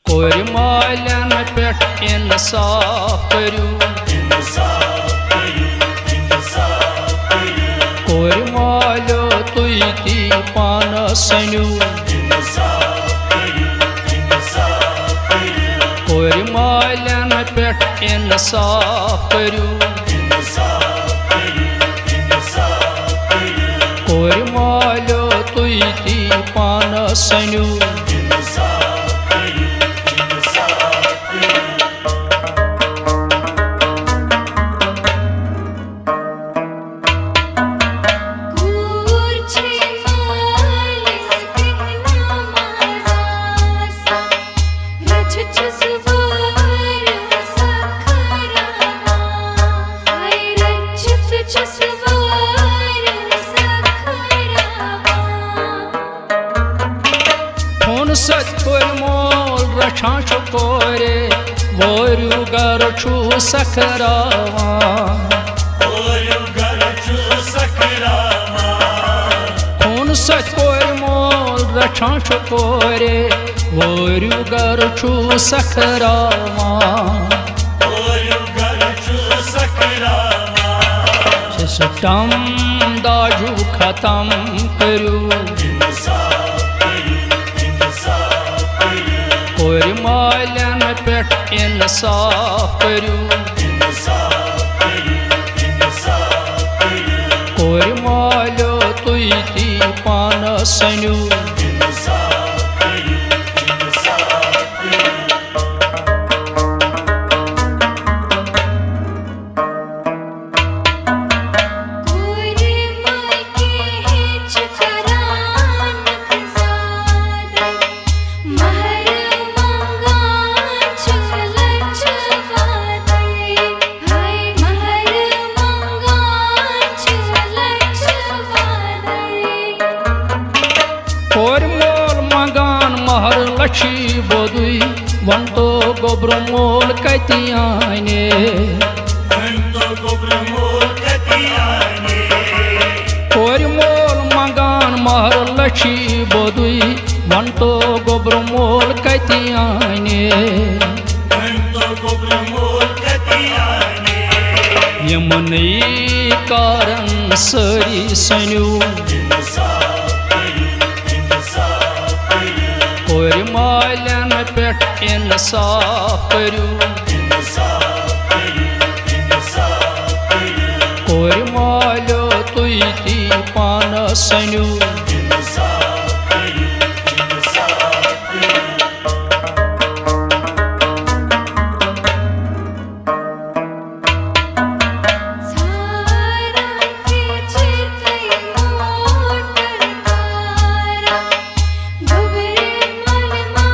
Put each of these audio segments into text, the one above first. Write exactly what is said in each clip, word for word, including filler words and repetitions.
کورِ مالٮ۪ن پٮ۪ٹھ انصاف کٔرِو۔ انصاف کٔرِو، انصاف کٔرِو۔ کورِ مالیو تُہۍ تہِ پانس سٔنِو۔ انصاف کٔرِو، انصاف کٔرِو۔ کورِ مالٮ۪ن پٮ۪ٹھ انصاف کٔرِو۔ انصاف کٔرِو، انصاف کٔرِو۔ کورِ مالیو تُہۍ تہِ پانس سٔنِو۔ کوٗر چھے مٲلِس بے نماز آسان، رٔچھِتھ چھُس وٲرِو سخٕراوان۔ ہاے رٔچھِتھ چھُس وٲرِو سخٕراوان۔ فونہٕ سۭتۍ کورِ مول رچھان چھُ کورِ، وٲرِو گرٕ چھُ سکھراوان۔ وٲرِو گرٕ چھُ سکھراوان۔ فونہٕ سۭتۍ کورِ مول رچھان چھُ کورِ، وٲرِو گرٕ چھُ سکھراوان۔ وٲرِو گرٕ چھُ سکھراوان۔ سسٹم داجو ختم کٔرِو۔ کورِ مالٮ۪ن پٮ۪ٹھ انصاف کٔرِو۔ کورِ مالیو تُہۍ تہِ پانس سٔنِو۔ کورِ ملکہِ ہیٚچھ قرآنُک زیادٕ، مہر منٛگان چھِ لچھِ وادے۔ ہاے مہر منٛگان چھِ لچھِ وادے۔ کورِ مول منٛگان مہر لچھی بودُے، وَن تو گوٚبرٕ مول کَتہِ آنے؟ وَن تو گوٚبرٕ مول کَتہِ آنے؟ کورِ مول منٛگان مہر لچھی بودُے، وَن تو گوٚبرٕ مول کَتہِ آنے؟ وَن تو گوٚبرٕ مول کَتہِ آنے؟ یِمنٕے کارن سٲری سٔنِو۔ کورِ مالٮ۪ن پٮ۪ٹھ انصاف کٔرِو۔ کورِ مالیو تُہۍ تہِ پانس سٔنِو۔ ژھاران تہِ چھِ تُہۍ موٹر کارا، گوٚبرِ مۄلہِ ما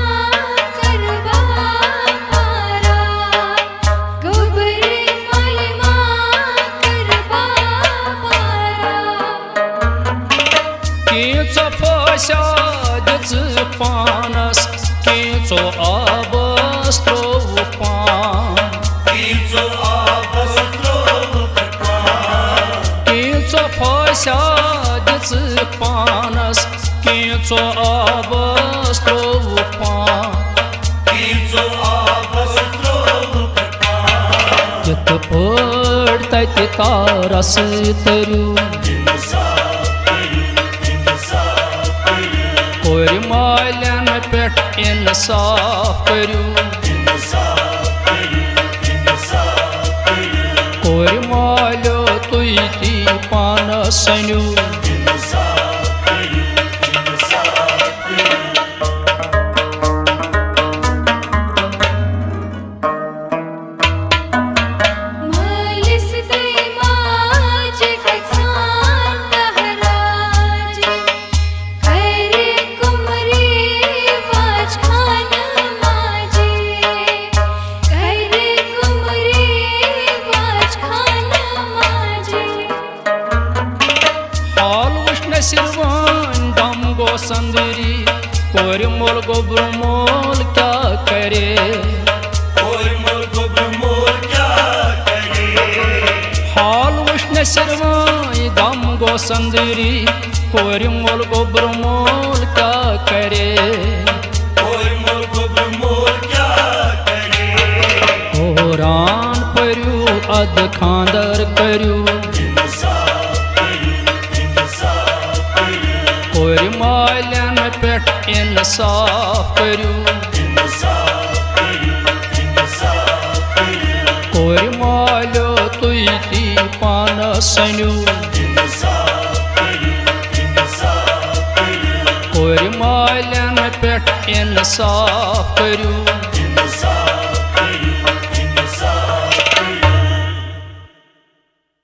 کَرٕ باپارا، گوٚبرِ مۄلہِ ما کَرٕ باپارا۔ کینٛژو پھٲسیٛا دِژٕکھ پانس، کینٛژو آبس ترٛووُکھ پان۔ کینٛژو آبس ترٛووُکھ پان۔ کینٛژو پھٲسیٛا دِژٕکھ پانس، کینٛژو آبس ترٛووُکھ پان۔ کینٛژو آبس ترٛووُکھ پان۔ یِتھ پٲٹھۍ تَتہِ تارس تٔرِو۔ کورِ مالٮ۪ن پٮ۪ٹھ انصاف کٔرِو۔ کورِ مالیو تُہۍ تہِ پانس سٔنِو۔ مٲلِس تہٕ ماجہِ گژھان تہراج، کرِ کُمرِ واجہِ خانہٕ ماجہِ، کرِ کُمرِ واجہِ خانہٕ ماجہِ۔ حال وٕچھ نصیر وٲنۍ دم گوٚو سندری، کورِ مول گوٚبرٕ مول کیٛاہ کرے؟ کورِ مول گوٚبرٕ مول کیٛاہ کرے؟ حال وٕچھ نصیر وٲنۍ دم گوٚو سندری، کورِ مول گوٚبرٕ مول کیٛاہ کرے؟ کورِ مول گوٚبرٕ مول پتہٕ خانٛدر کٔرِو۔ کورِ مالٮ۪ن پٮ۪ٹھ انصاف کٔرِو۔ کورِ مالیو، تُہۍ تہِ پانس سٔنِو۔ کورِ مالٮ۪ن پٮ۪ٹھ انصاف کٔرِو۔